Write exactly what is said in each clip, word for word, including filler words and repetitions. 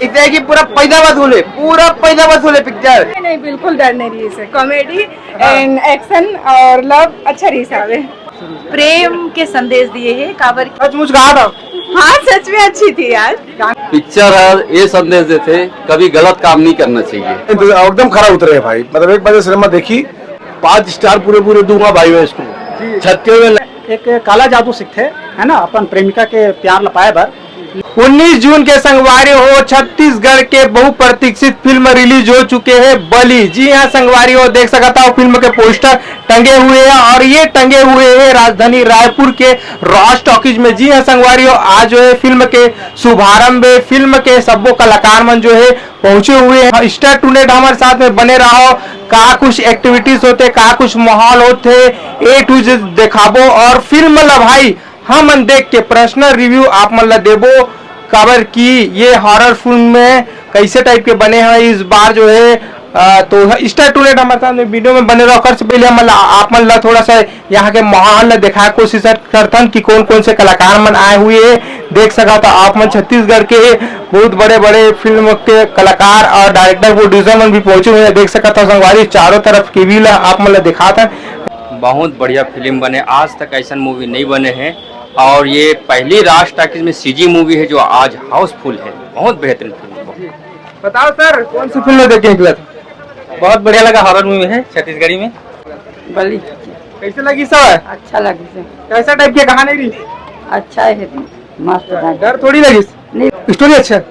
Picture की पूरा पैदा वसूल है, पूरा पैदा वसूल है पिक्चर। नहीं, नहीं, बिल्कुल डर नहीं रही है। कॉमेडी एंड एक्शन और लव अच्छा रही साहब है। प्रेम के संदेश दिए हैं काबर। सचमुच कहा था। हाँ, सच में अच्छी थी यार। पिक्चर है, ये संदेश देते, कभी गलत काम नहीं करना चाहिए। एकदम खरा उतरे है भाई, मतलब एक बजे सिनेमा देखी, पाँच स्टार पूरे पूरे दूंगा भाई मैं इसको। छक्के में एक काला जादू सीखथे, है ना, अपन प्रेमिका के प्यार लपाए बर। उन्नीस जून के संगवारी हो, छत्तीसगढ़ के बहुप्रतीक्षित फिल्म रिलीज हो चुके हैं, बलि। जी हाँ संगवारी हो, देख सकता हो फिल्म के पोस्टर टंगे हुए हैं और ये टंगे हुए हैं राजधानी रायपुर के राज टॉकीज में। जी हाँ संगवारी हो, आज जो है फिल्म के शुभारंभ है, फिल्म के सब्बो कलाकार मन जो है पहुंचे हुए हैं। स्टार टूनेट हमारे साथ में बने रहो, का कुछ एक्टिविटीज होते, का कुछ माहौल होते, ए टू जेड दिखाबो और फिल्म ला भाई हमन देख के पर्सनल रिव्यू आप मन ला देबो, काबर कि ये हॉरर फिल्म में कैसे टाइप के बने हैं इस बार जो है। अ, तो स्टार टूनेट हमारे साथ में वीडियो में बने रहो। ओकर से पहले हम ला, आप मन ला थोड़ा सा यहाँ के माहौल ला दिखाए कोशिश करथन कि कौन कौन से कलाकार मन आए हुए हैं। देख सकत हो आप मन छत्तीसगढ़ के बहुत बड़े बड़े फिल्म के कलाकार और डायरेक्टर प्रोड्यूसर मन भी पहुंचे हुए हैं। देख सकत हो संगवारी चारों तरफ के व्यू ला आप मन ला दिखात हन। बहुत बढ़िया फिल्म बने, आज तक ऐसा मूवी नहीं बने हैं और ये पहली राज टाकीज में सीजी मूवी है जो आज हाउसफुल है। बहुत बेहतरीन फिल्म। बताओ सर, कौन सी फिल्म देखे एक बार? बहुत बढ़िया लगा, हॉरर मूवी है छत्तीसगढ़ी में। बलि। कैसे लगी सर? अच्छा लगी सर। कैसा टाइप की कहानी रही? अच्छा है, मस्त है। डर थोड़ी लगी? नहीं। स्टोरी अच्छा है।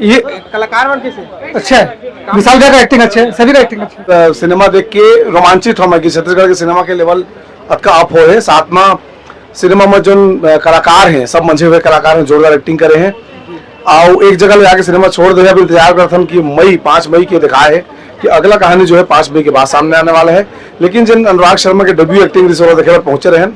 ये कलाकार मन कैसे? अच्छा है। विशाल भैया का एक्टिंग अच्छा है, सभी का एक्टिंग अच्छा है। अ, सिनेमा देख के रोमांचित हो मैं कि छत्तीसगढ़ के सिनेमा के लेवल अतका अप हो है। साथ में सिनेमा में जोन, अ, कलाकार हैं, सब मंझे हुए कलाकार हैं, जोरदार एक्टिंग करे हैं। आओ एक जगह ले आके सिनेमा छोड़ दे, अब इंतजार करत हन कि मई, पाँच मई के दिखाए है कि अगला कहानी जो है पाँच मई के बाद सामने आने वाला है। लेकिन जिन अनुराग शर्मा के डेब्यू एक्टिंग रिसोरा देखे बर पहुंचे रहन,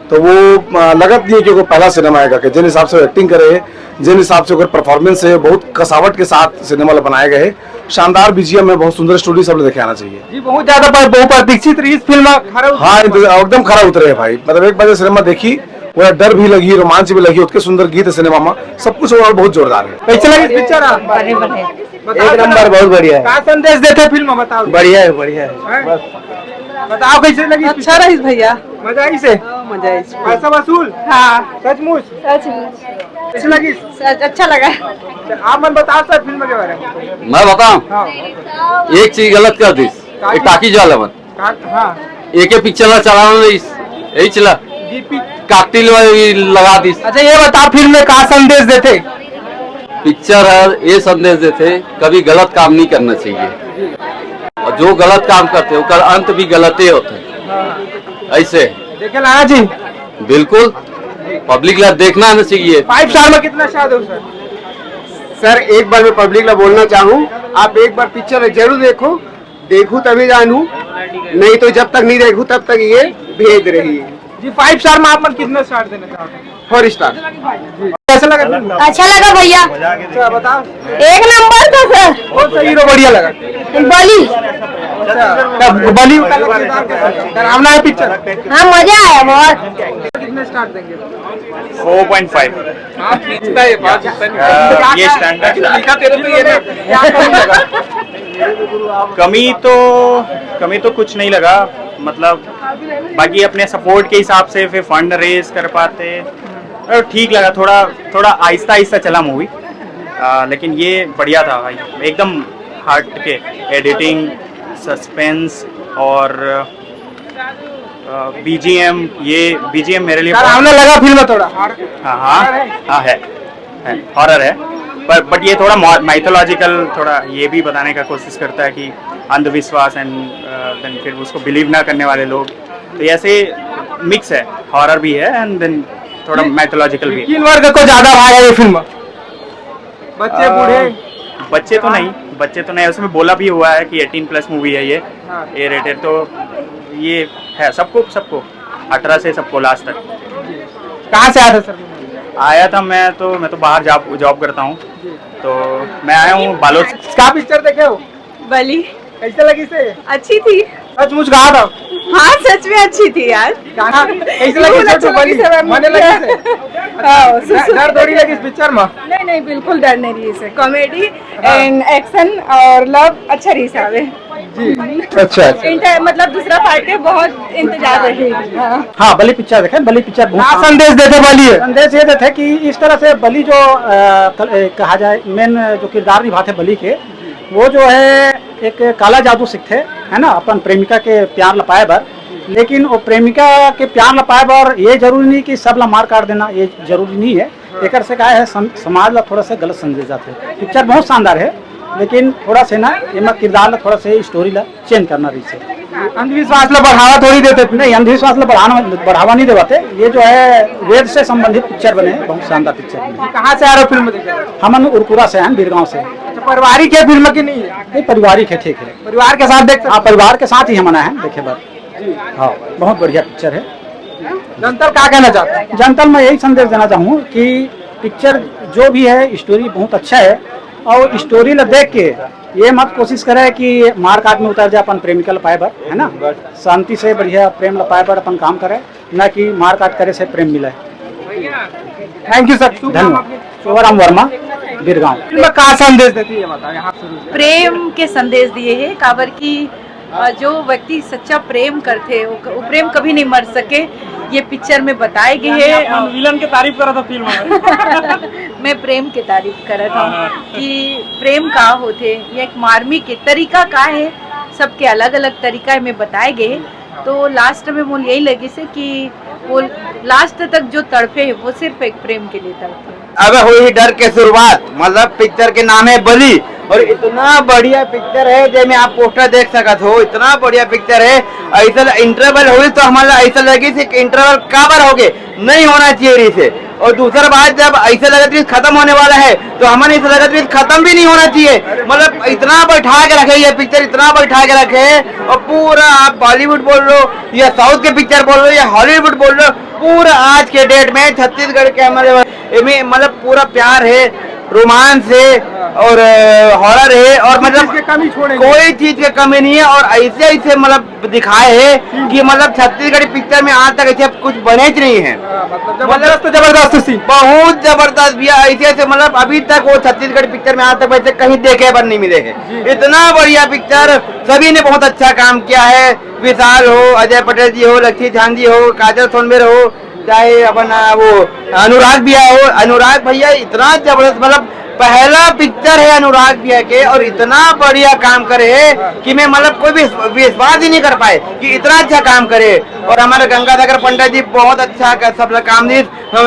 तो वो, अ, लगत नहीं है कि ओकर पहला सिनेमा है करके। जिन हिसाब से वो एक्टिंग करे है, जिन हिसाब से ओकर परफॉर्मेंस है, बहुत कसावट के साथ सिनेमा ला बनाया गया है। शानदार बीजीएम है, बहुत सुंदर स्टोरी, सब लोग देखे आना चाहिए। जी, बहुत ज्यादा ब-, बहुप्रतीक्षित रही इस फिल्म। हाँ, एकदम खरा उतरे है भाई, मतलब एक बजे सिनेमा देखी, पूरा डर भी लगी, रोमांच भी लगी, उतके सुंदर गीत है सिनेमा में, सब कुछ ओवरऑल बहुत जोरदार है। कैसे लगी पिक्चर? बढ़िया, बढ़िया। बताओ एक नंबर, बहुत बढ़िया है। का संदेश देथे फिल्म, बताओ। बढ़िया है, बढ़िया है। हैं? बताओ कैसे लगी? अच्छा रहीस भैया। मजा आई से? हाँ, मजा आई से। पैसा वसूल? हाँ। सचमुच? सचमुच। कैसे लगी? सच, अच्छा लगा। आप मन बताओ सर फिल्म के बारे में। मैं बताऊं? हाँ। एक चीज गलत कर दी, का एक चीज? टाकीज वाला मन। का-, हाँ। एके पिक्चर ला चलाना नहीं, यही चला। डीपी। काकतिल वाली लगा दी। अच्छा, ये बता, फिल्म में का संदेश देथे? पिक्चर है, ये संदेश देथे, कभी गलत काम नहीं करना चाहिए। और जो गलत काम करते, ओकर अंत भी गलते होते। ऐसे। देखे लाना जी। बिल्कुल। पब्लिक ला देखना आना चाहिए। फाइव स्टार में कितना स्टार दो सर? सर, एक बार मैं पब्लिक ला बोलना चाहूँ, आप एक बार पिक्चर जरूर देखो, देखू तभी जानू, नहीं तो जब तक नहीं देखू तब तक ये भेद रही। जी, फाइव स्टार में आप मन कितना स्टार देना चाहते हैं? फोर स्टार। कैसा लगा फिल्म? अच्छा लगा भैया। अच्छा, बताओ। एक नंबर था सर। कौन सा हीरो बढ़िया लगा? बलि। अच्छा, तब बलि का किरदार कैसा लगा? डरावना है पिक्चर? हाँ, मजा आया बहुत। कितने स्टार देंगे? फोर पॉइंट फाइव। ये स्टैंडर्ड। लिखा तेरे पे ये नहीं। कमी तो, कमी तो कुछ नहीं लगा, मतलब बाकी अपने सपोर्ट के हिसाब से फिर फंड रेज कर पाते। और ठीक लगा, थोड़ा, थोड़ा आहिस्ता आहिस्ता चला मूवी, लेकिन ये बढ़िया था भाई, एकदम हट के। एडिटिंग, सस्पेंस और बीजीएम, ये बीजीएम मेरे लिए सर, बहुत हमने लगा फिल्म में थोड़ा। हाँ, हाँ, हाँ, है, है, हॉरर है, पर बट ये थोड़ा माइथोलॉजिकल, थोड़ा ये भी बताने का कोशिश करता है कि अंधविश्वास एंड देन फिर उसको बिलीव ना करने वाले लोग, तो ये ऐसे मिक्स है, हॉरर भी है एंड देन थोड़ा माइथोलॉजिकल भी है। किन वर्ग को ज्यादा भाया ये फिल्म? बच्चे, अ, बूढ़े? बच्चे तो नहीं, बच्चे तो नहीं, उसमें बोला भी हुआ है कि एटीन प्लस मूवी है ये, हाँ। ए रेटेड, तो ये है सबको, सबको, अठारह से सबको लास्ट तक। कहाँ से आया था सर? आया था मैं तो, मैं तो बाहर जॉब, जॉब करता हूँ, जी। तो मैं आया हूँ बालोद। क्या पिक्चर देखे हो? बलि। कैसे लगी से? अच्छी थी। सचमुच कहा था? हाँ, सच में अच्छी थी यार। गाना कैसे लगे? छोटू बली मने लगे से? हाँ, डर थोड़ी लगे इस पिक्चर में? नहीं नहीं, बिल्कुल डर नहीं रही से। कॉमेडी एंड एक्शन और लव अच्छा रही सावे। जी। अच्छा, अच्छा। मतलब दूसरा पार्ट के बहुत इंतजार रही। हाँ। हाँ, बली पिक्चर देखे, बली पिक्चर बहुत का संदेश देते बली है? संदेश ये देते कि इस तरह से बली जो कहा जाए, मेन जो किरदार निभाते बली के, वो जो है एक काला जादू सीखते है ना, अपन प्रेमिका के प्यार लपाए बर। लेकिन वो प्रेमिका के प्यार लपाए बर ये जरूरी नहीं कि सब ला मार काट देना, ये जरूरी नहीं है। एकर से का है, समाज ला थोड़ा सा गलत समझे जाते। पिक्चर बहुत शानदार है, लेकिन थोड़ा से ना एमा किरदार ला, थोड़ा से स्टोरी ला चेंज करना रही से। अंधविश्वास ला बढ़ावा थोड़ी देते। नहीं, अंधविश्वास ला बढ़ाना, बढ़ावा नहीं देवाते। ये जो है वेद से संबंधित पिक्चर बने हैं, बहुत शानदार पिक्चर बने। कहाँ से आ रहे हो फिल्म देखे? हमन उरकुरा से हैं, बीरगांव से। अच्छा, पारिवारिक है फिल्म की नहीं है? नहीं, पारिवारिक है, ठीक है। परिवार के साथ देख सकते? हाँ, परिवार के साथ ही हमन आए हैं देखे बर। हाँ, बहुत बढ़िया पिक्चर है। जनता का कहना चाहते हैं? जनता में यही संदेश देना चाहूँगा कि पिक्चर जो भी है, स्टोरी बहुत अच्छा है और स्टोरी ला देख के ये मत कोशिश करे कि मारकाट में उतर जाए अपन प्रेमिका ला पाए बर, है ना। शांति से बढ़िया प्रेम ला पाए बर अपन काम करे, ना कि मारकाट करे से प्रेम मिले। Thank you sir. धन्यवाद। शोभाराम वर्मा, बीरगांव। फिल्म का संदेश देती है, बताओ, यहाँ शुरू से। प्रेम के संदेश दिए है, काबर की अ, जो व्यक्ति सच्चा प्रेम करथे, वो क-, वो प्रेम कभी नहीं मर सके। ये पिक्चर में बताए गए हैं। विलन के तारीफ करा था फिल्म में। मैं प्रेम के तारीफ करा था कि प्रेम का होथे, ये एक मार्मिक तरीका का है, सबके अलग-अलग तरीका में बताए गए हैं। तो लास्ट में मोल यही लगी से कि वो लास्ट तक जो तड़पे हैं, वो सिर्फ एक प्रेम के लिए तड़पे हैं। अब हुई डर के शुरुआत, मतलब पिक्चर के नाम है बली, और इतना बढ़िया पिक्चर है, जेमे आप पोस्टर देख सकत हो, इतना बढ़िया पिक्चर है। ऐसा इंटरवल होई तो हमारा ऐसा लगी कि इंटरवल काबर होगे, नहीं होना चाहिए रही से। और दूसरा बात, जब ऐसा लगत रही खत्म होने वाला है, तो हमारे ऐसा लगत रही खत्म भी नहीं होना चाहिए। मतलब इतना बैठा के रखे ये पिक्चर, इतना बैठा के रखे। और पूरा आप बॉलीवुड बोल लो या साउथ के पिक्चर बोल लो या हॉलीवुड बोल लो, पूरा आज के डेट में छत्तीसगढ़ के हमारे एमे मतलब पूरा प्यार है, रोमांस है और हॉरर है और मतलब कोई चीज की कमी नहीं है। और ऐसे ऐसे मतलब दिखाए है कि मतलब छत्तीसगढ़ी पिक्चर में आज तक ऐसे कुछ बने ही नहीं है। हाँ, मतलब जबरदस्त, जबरदस्त सीन। बहुत जबरदस्त भैया, ऐसे ऐसे मतलब अभी तक वो छत्तीसगढ़ी पिक्चर में आज तक वैसे कहीं देखे बर नहीं मिले हैं। इतना बढ़िया पिक्चर, सभी ने बहुत अच्छा काम किया है। विशाल हो, अजय पटेल जी हो, लक्ष्मी झान जी हो, काजल सोनभेर हो, चाहे अपन, आ, वो अनुराग भैया हो, अनुराग भैया इतना जबरदस्त, मतलब पहला पिक्चर है अनुराग भैया के और इतना बढ़िया काम करे है कि मैं मतलब कोई भी विश्वास ही नहीं कर पाए कि इतना अच्छा काम करे। और हमारे गंगासागर पंडित जी बहुत अच्छा कर, सब काम दी,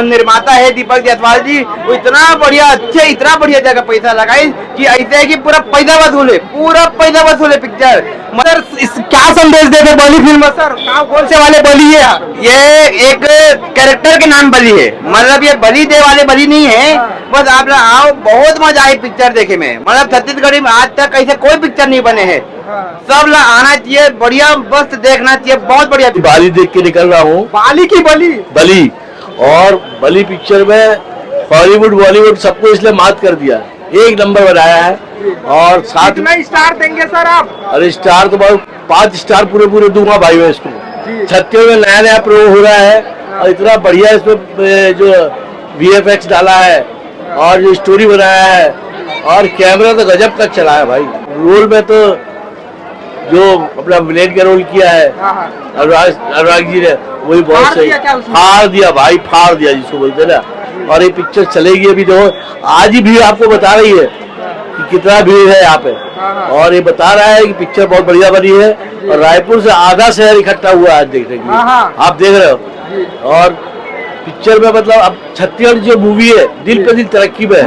निर्माता है दीपक जायसवाल जी, वो इतना बढ़िया, अच्छे, इतना बढ़िया जगह पैसा लगाई कि ऐसे है कि पूरा पैसा वसूल है, पूरा पैसा वसूल है पिक्चर। मगर इस, क्या संदेश देते बली फिल्म में सर? कौन से वाले बली है? ये एक कैरेक्टर के नाम बली है, मतलब ये बलि दे वाले बली नहीं है। बस आप लोग आओ, बहुत मजा आई पिक्चर देखे में। मतलब छत्तीसगढ़ी में आज तक ऐसे कोई पिक्चर नहीं बने हैं। सब लोग आना चाहिए, बढ़िया मस्त देखना चाहिए, बहुत बढ़िया। बाली देख के निकल रहा हूँ। बाली की बली? बली। और बली पिक्चर में हॉलीवुड बॉलीवुड सबको इसने मात कर दिया, एक नंबर बनाया है। और साथ कितना स्टार देंगे सर आप? अरे स्टार तो भाई पाँच स्टार पूरे पूरे दूंगा भाई मैं इसको। छत्तीसगढ़ में नया नया प्रयोग हो रहा है और इतना बढ़िया इसमें ए, जो वीएफएक्स डाला है और जो स्टोरी बनाया है और कैमरा तो गजब का चला है भाई। रोल में तो जो अपना विलेन का रोल किया है अनुराग, अनुराग जी ने, वही बहुत सही। फाड़ दिया भाई, फाड़ दिया जिसको बोलते हैं ना। और ये पिक्चर चलेगी अभी, देखो आज ही भीड़ आपको बता रही है कि कितना भीड़ है यहाँ पे। और ये बता रहा है कि पिक्चर बहुत बढ़िया बनी है और रायपुर से आधा शहर इकट्ठा हुआ है आज देखने के लिए। आप देख रहे हो। और पिक्चर में मतलब अब छत्तीसगढ़ जो मूवी है दिन पे दिन तरक्की में है।